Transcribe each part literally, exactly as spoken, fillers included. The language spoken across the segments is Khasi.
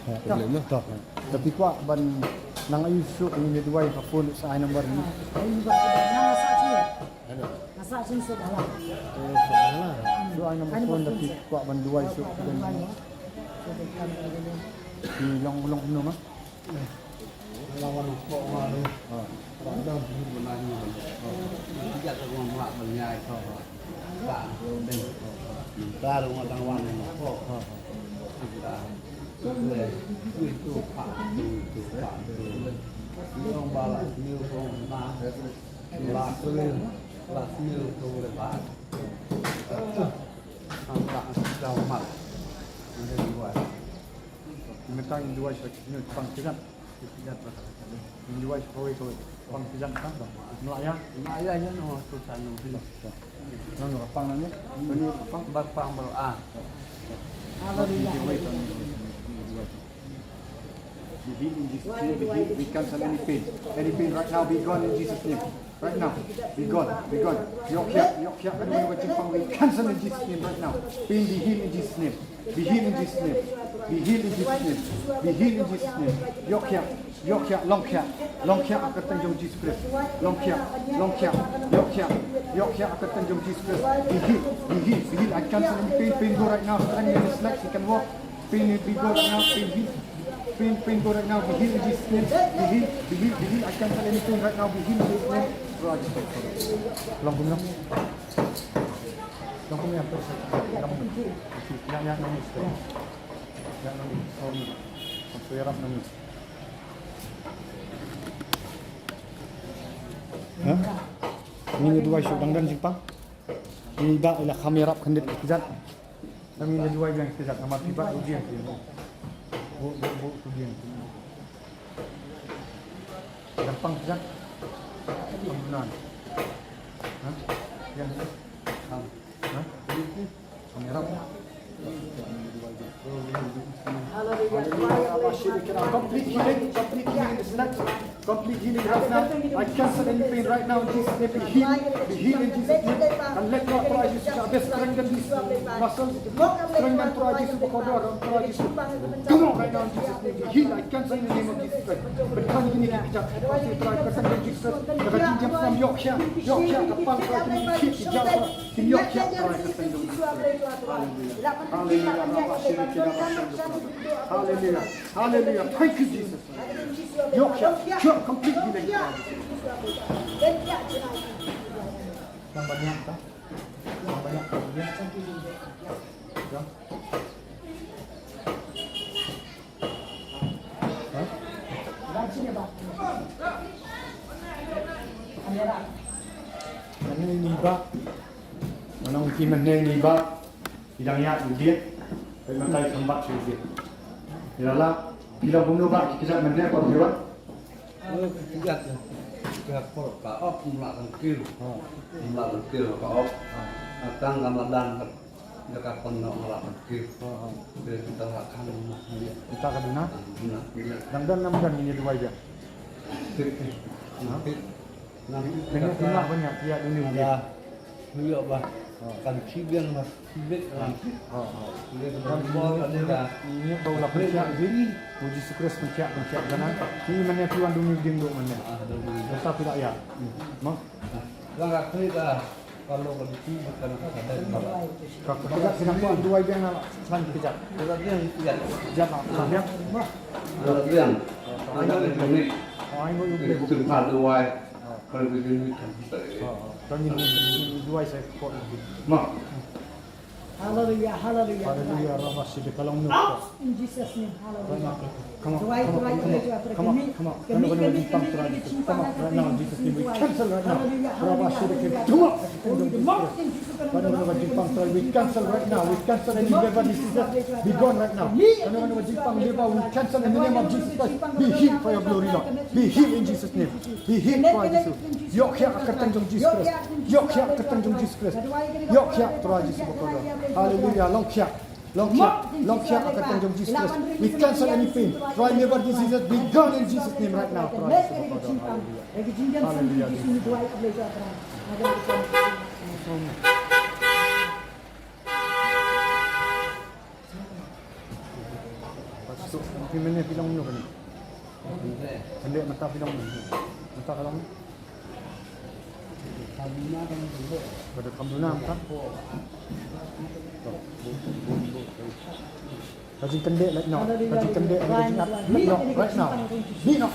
Problem lah. To. Te phi kwah ban nang ïoh shuh ïa ine i duwai, ka phone sa ai number ni. Ai number ka dang nga sah shuh. Hello. Nga sah shuh shuh hala. Eh, shuh hala. Shuh ai number phone, te phi kwah ban duwai shuh. Shuh ai number phone. Phi long long kumno ma? Lang wan ko ma ni. Ha. Ba dang ni ba nang ni. Ha. Ti ja ka wan ma ba nyai ko. Ba ko ding. Ba ro ma dang wan ni ko. Ha. Ba. Le. Ni tu pa, tu tu pa. Ni ong ba la ni ong ma. La tu ni. La ni tu le ba. Ang ka ang ka mal. Ang ka duwai. Mynta ngin duwai sha ka pang pijat. Pijat ba ka. Ngin duwai sha kawei kawei. Pang pijat kan. Mlaya. Mlaya ya no tu sa no. Nang pang nang ya. Pang ba pang ba a. Hallelujah. Be healed in Jesus' name. Be healed. We cancel any pain. Any pain right now, be gone in Jesus' name. Right now, be gone, be gone. Ïoh khiah, ïoh khiah. Kane ka jingpang, we cancel in Jesus' name right now. Pain, be healed in Jesus' name. Be healed in Jesus' name. Be healed in Jesus' name. Be healed in Jesus' name. Ïoh khiah, ïoh khiah, long khiah. Long khiah ha ka kyrteng jong Jesus Christ. Long khiah, long khiah, ïoh khiah. Ïoh khiah ha ka kyrteng jong Jesus Christ. Be healed, be healed, be healed. I cancel any pain, pain go right now. Strengthen this leg, he can walk. Pain, be gone right now. Pain, heal. Pain, pain, go right now. Be healed in Jesus' name. Be healed, be healed, be healed. I cancel any pain right now. Be healed in Jesus' name. Long kumno? Long kumno? Long kumno? Ya, ya, nangis. Ya, nangis. Sorry. Sorry, rap nangis. Ha? Ngin ïa duwai shuh, dang don jingpang. Ngin ïa duwai, la kham ïarap khyndiat kjat. Ngin ïa duwai biang kjat, namar phi bat u jieng. Bu, bu, bu, u jieng. Dang pang kjat. Am nan. Ha? Biang. Ha? Ha? Kham ïarap. Complete healing, complete healing in this leg. Complete healing right now. I cancel any pain right now in Jesus' name. Be healed, be healed in Jesus' name. Kan leg ko Trai Jisu, just strengthen these muscles. Strengthen Trai Jisu, bakordor Trai Jisu. Come on right now in Jesus' name. Be healed. I cancel in the name of Jesus Christ. But kan ini kita, Trai Jisu Christ, ïoh khiah, ïoh khiah, ka pang Trai Jisu, ïoh khiah, Trai Jisu. Hallelujah. Hallelujah. Hallelujah. Hallelujah. Thank you, Jesus. Ïoh khiah, ïoh khiah, complete healing. Nang banyak ka? Nang banyak ka? Ya. Ha? Mynne ngi ba. Mynne ngi mynne ngi ba. Ki dang ïaid ïa u dieng. Peit mynta ki sambat sha u dieng. Ki la lah, ki la kumno ba ki kjat mynne, por ki wan? Oh, ki kjat ïa. Ki hap por ka op, ym lah tang kiew. Ha. Ym lah tang kiew ka op. Ha. Tang ka madan ka, ka pon noh ym lah tang kiew. Ha, ha. Te kita lah khang noh ïa. Kita ka duna? Ah, duna, duna. Dang don, dang don, ngin ïa duwai biang. Tip, tip. Ha? Tip. Nang tip. Kane ka duna ban ïa, ïa duna. Ada. Ïoh ba. Ha. Kan shi biang ma shi bit. Ha, ha. Shi bit. Kan bol kan ïa. Ïa ba u la pynshah bit. U Jisu Khrist pynshah, pynshah kan. Shi mynne phi wan dum ding dum mynne. Ah, dum ding. Mynta phi la ïa. Ma. Lang ka kli ka. Ka lo ka diki ba kan ka dai. Ka ka ka sina ko duwai biang la. San phi jat. Ka biang ïa. Jat la. Biang. Ka biang. Ai ngo ïa. Ai ngo ïa. Ka duwai. Hallelujah, hallelujah. Hallelujah, Rabba Shidi, ka long. Out in Jesus' name, hallelujah. Come on, come on, come on, come on, come on. Come on, come on, come on, come on, Jesus' name, we cancel right now. Rabba Shidi, come on. We cancel right now. We cancel any liver diseases. Be gone right now. Kano kano ka jingpang liver, we cancel in the name of Jesus Christ. Be healed for your glory, Lord. Be healed in Jesus' name. Be healed, Trai Jisu. Ïoh khiah ha ka kyrteng jong Jesus Christ. Ïoh khiah ha ka kyrteng jong Jesus Christ. Ïoh khiah, Trai Jisu bakordor. Hallelujah. Long khiah. Long khiah. Long khiah ha ka kyrteng jong Jesus Christ. We cancel any pain. Trai liver diseases, be gone in Jesus' name right now, Trai Jisu bakordor. Hallelujah. Hallelujah. So, phi mynne phi long no kane. Mynne mynta phi long no. Mynta ka long. Ka dei kam duna mynta. Ka jingkyndiah right now. Ka jingkyndiah, ka jingkyndiah right now. Right now. Right now.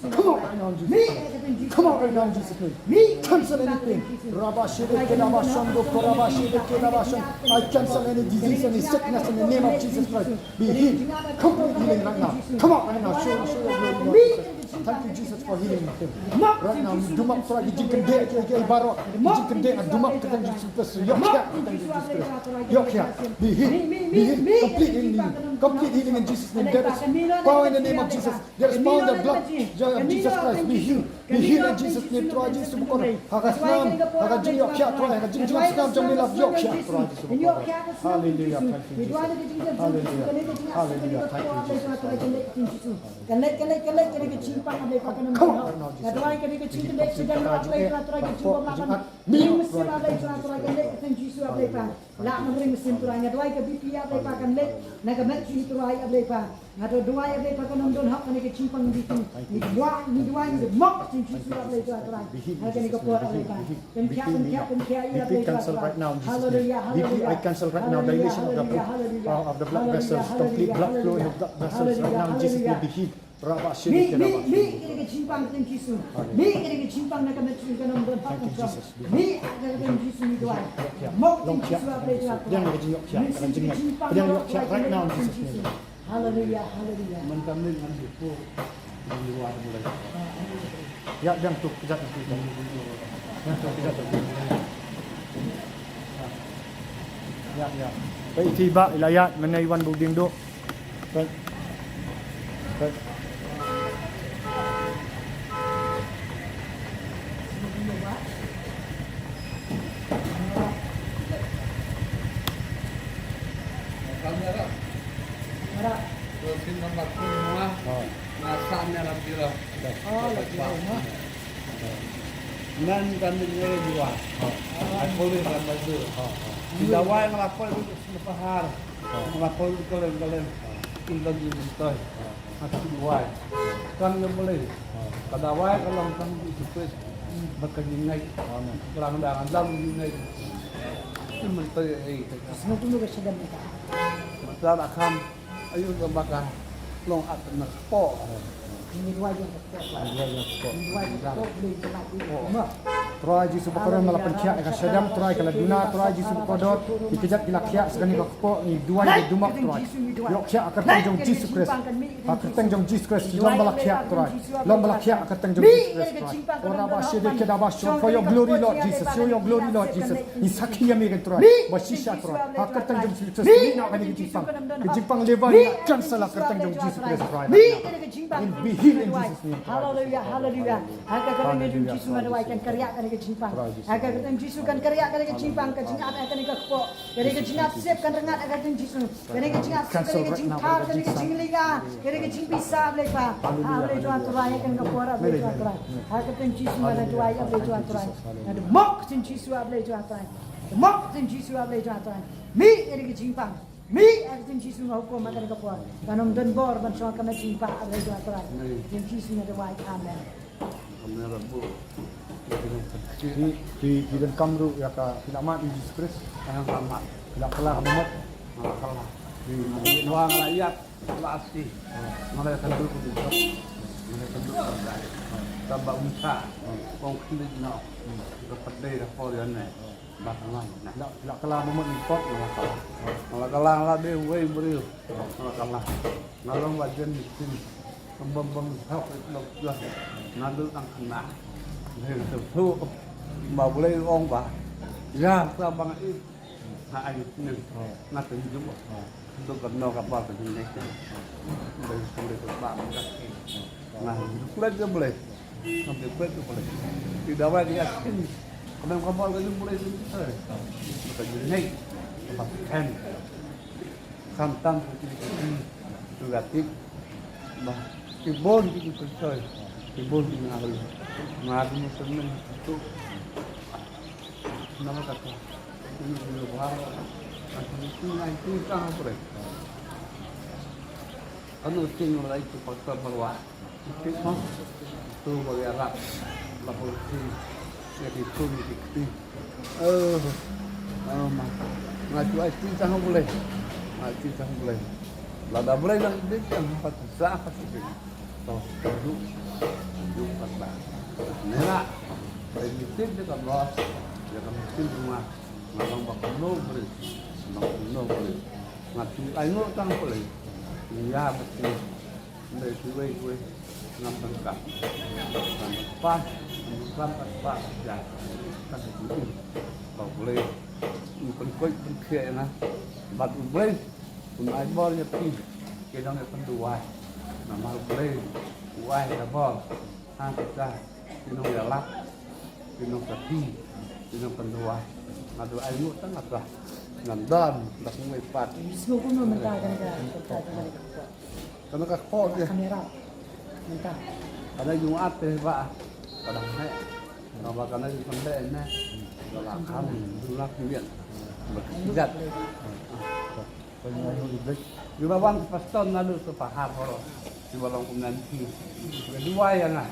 Come out right now in Jesus' name. Come out right now in Jesus' name. Cancel anything. Rabashidikidabashando, korabashidikidabashon. I cancel any disease, any sickness in the name of Jesus Christ. Be healed. Complete healing right now. Come out right now. Show, show your glory, Lord Jesus. Thank you, Jesus, for healing him. Right now, dumap Trai ki jingkyndiah ki, ki baroh. Ki jingkyndiah, dumap ka jingkyndiah. Ïoh khia, ka jingkyndiah. Ïoh khia. Be healed. Be healed. Complete healing. Complete healing in Jesus' name. There is power in the name of Jesus. There is power in the blood of Jesus Christ. Be healed. Be healed in Jesus' name. Trai Jisu bakordor. Ha ka snam, ha ka jingïoh khia Trai, ha ka jingjngai snam jong ngi la ïoh khia Trai Jisu bakordor. Hallelujah. Thank you, Jesus. Hallelujah. Hallelujah. Thank you, Jesus. Ka leit, ka leit, ka leit, ka leit ka jingpang, Ablei Trai, ka nongdon hok. Nga duwai ka dei ka jingkyndiah sha ka jingpang, Ablei Trai, ka jingpang, Ablei Trai, ka leit ka jingpang, Ablei Trai, ka leit ka jingpang, Jisu, Ablei Trai. Lah nongrim mynsiem Trai, nga duwai ka B P, Ablei Trai, kan leit na ka met jong ngi Trai, Ablei Trai. Nga duwai, Ablei Trai, ka nongdon hok kane ka jingpang, Ablei Trai. Ngi duwai, ngi duwai, ngi mok ka jingim Jisu, Ablei Trai. Ha kane ka por, Ablei Trai. Pynkhiah, pynkhiah, pynkhiah ïa, Ablei Trai. Hallelujah, hallelujah. B P, I cancel right now dilation of the, uh, of the blood vessels, complete blood flow in the blood vessels right now in Jesus' name, be healed. Rabashidikidabashon. Mih, mih, mih ïa ka jingpang ka jong Jisu. Mih ïa ka jingpang na ka met jong ka nongdon hok. Thank you, Jesus. Mih ïa ka jingim Jisu, ngi duwai. Mok jingim Jisu, Ablei Trai. Pdiang ïa ka jingïoh khia, ka jingïoh khia right now in Jesus' name. Hallelujah, hallelujah. Mynta mynne ngan ïa pur. Ngan ïa wad Blei. Ïa, pdiang tu, kjat tu. Pdiang tu, kjat tu. Ïa, ïa. Peit ïa i bah, i la ïaid, mynne i wan ba u dieng duh. Peit. Peit. Kamera. Kamera. Terus ini nomor pun semua. Oh. Nasa ni lah kira. Oh, lagi lama. Nan kami ni dua. Oh. Aku ni kan baju. Oh, oh. Di Dawai ngelapor di Singapore. Oh. Ngelapor di kalian-kalian. Oh. Tinggal di Bintoi. Oh. Ati Duwai. Kan ïa Blei. Ka Duwai ka long tang Jisu Khrist. Bad ka jingngeit. Amen. Ka long da ka long jingngeit. Ïa mynta ïa ei. Sngewthuh ka shadem mynta. Mynta la kham. Ayu ka ba ka long at na ka kpoh. Ngi duwai ïa ka kpoh. Ngi duwai ïa ka kpoh. Ngi duwai ïa ka kpoh, Blei ka la ïa ka kpoh. Trai Jisu bakordor, ma la pynkhiah ïa ka shadem Trai, ka la duna Trai Jisu bakordor. Ki kjat ki la khiah sa kane ka kpoh, ngi duwai ïa ka dumap Trai. Ïoh khiah ha ka kyrteng jong Jisu Khrist. Ha ka kyrteng jong Jisu Khrist. Long ba la khiah Trai. Long ba la khiah ha ka kyrteng jong Jisu Khrist Trai. Ora ba shede keda ba shon. For your glory, Lord Jesus. For your glory, Lord Jesus. Ngi sakhi ïa me Trai. Ba shisha Trai. Ha ka kyrteng jong Jisu Khrist. Ngi na kane ka jingpang. Ka jingpang liver ngi cancel ha ka kyrteng jong Jisu Khrist Trai. Ngi kane ka jingpang. Be healed in Jesus' name. Hallelujah, hallelujah. Ha ka kyrteng jong Jisu nga duwai kan kyrïah kane ka jingpang. Ha ka kyrteng Jisu kan kyrïah kane ka jingpang, ka jingap ha kane ka kpoh. Kane ka jingap sep kan rngat ha ka kyrteng Jisu. Kane ka jingap sep, kane ka jingphar, kane ka jinglynga, kane ka jingbisa, Blei pa. Ha Blei Trai, ha kane ka por, Blei Trai. Ha ka kyrteng Jisu nga duwai, ha Blei Trai. Nga da mok ka kyrteng Jisu, ha Blei Trai. Mok ka kyrteng Jisu, ha Blei Trai. Mih ïa ka jingpang. Mih ïa ka kyrteng Jisu nga hukum ha kane ka por. Kan ym don bor ban shong ha ka met jingpang, ha Blei Trai. Kyrteng Jisu nga duwai. Amen. Phi, phi, phi donkam ruh ïa ka, phi la mad ïa u Jisu Khrist? Phi la kylla ha mut? Phi la kylla. Phi la ïa, la ati. Nga la kynduh ku dei. Nga la kynduh ku dei. Tang ba un sa. Kong khyndiat noh. Ka pat dei da por ïa ne. Ba ka ngan. Phi la, phi la kylla ha mut ni pok nga la kylla. Nga la kylla, nga la dei wei briew. Nga la kylla. Nga long ba jen ni. Bym, bym, bym, hok, lok, lok. Naduh tang khynnah. Hei, tu, tu. Ba Blei ong ba. Ïa, sa ba nga ïeit. Ha, ai, ni. Nga tynjuh. Tu ka no ka ba ka jingnek. Blei, Blei ka ba ka. Nga, Blei, Blei. Nga Blei, Blei, Blei. Ti dawai dia kin. Ka ba ka ba ka jingblei. Ka jingnek. Ka ba ka. Khamtam ki, ki, ki, ki, ki, ba ki bun ki, ki, ki, ki bun ki nga, nga tu tu. Nama kata? Ini dulu baru. Aku ni tu ngai tu tang apa? Anu sing lai tu pastor marwa. Tik mo. Tu bagi Arab. Lalu sing. Jadi tu ni tik. Eh, eh, ma. Nga tu ai ti tang boleh. Nga ti tang boleh. Lada boleh lang dik yang empat sa apa sih. To, to du. Du pat ba. Nela. Ai mitin de ka bos. Ya ka mitin rumah. Nga long ba kumno bri. Long kumno bri. Nga tu ai ngo tang pule. Nya ba ti. Ndai tu wei wei. Ngam tang ka. Ngam pas. Ngam pas pas ya. Ka tu. Ba pule. Ni pen koi pen khe na. Ba tu bri. Kun ai bor ïa phi, ki nong ïa pynduwai. Namar U Blei u ai ïa bor ha kita, ki nong ïalap, ki nong kati, ki nong pynduwai. Nga tu ai ngut tang nga tu. Ngam don da kumwei pat. Sngewbha mynta kan ka, kan ka, kan ka. Kan ka kpor ïa. Kamera. Mynta. Kan ïa ngat te ba. Kan heh. Kan ba kan ïa pynbeh ne. Kan la kham du la kmiet. Ba kijat. Ïa ba wan pastor nalu tu pahar horo. Ïa ba long kumnan ki. Ïa duwai ïa nga.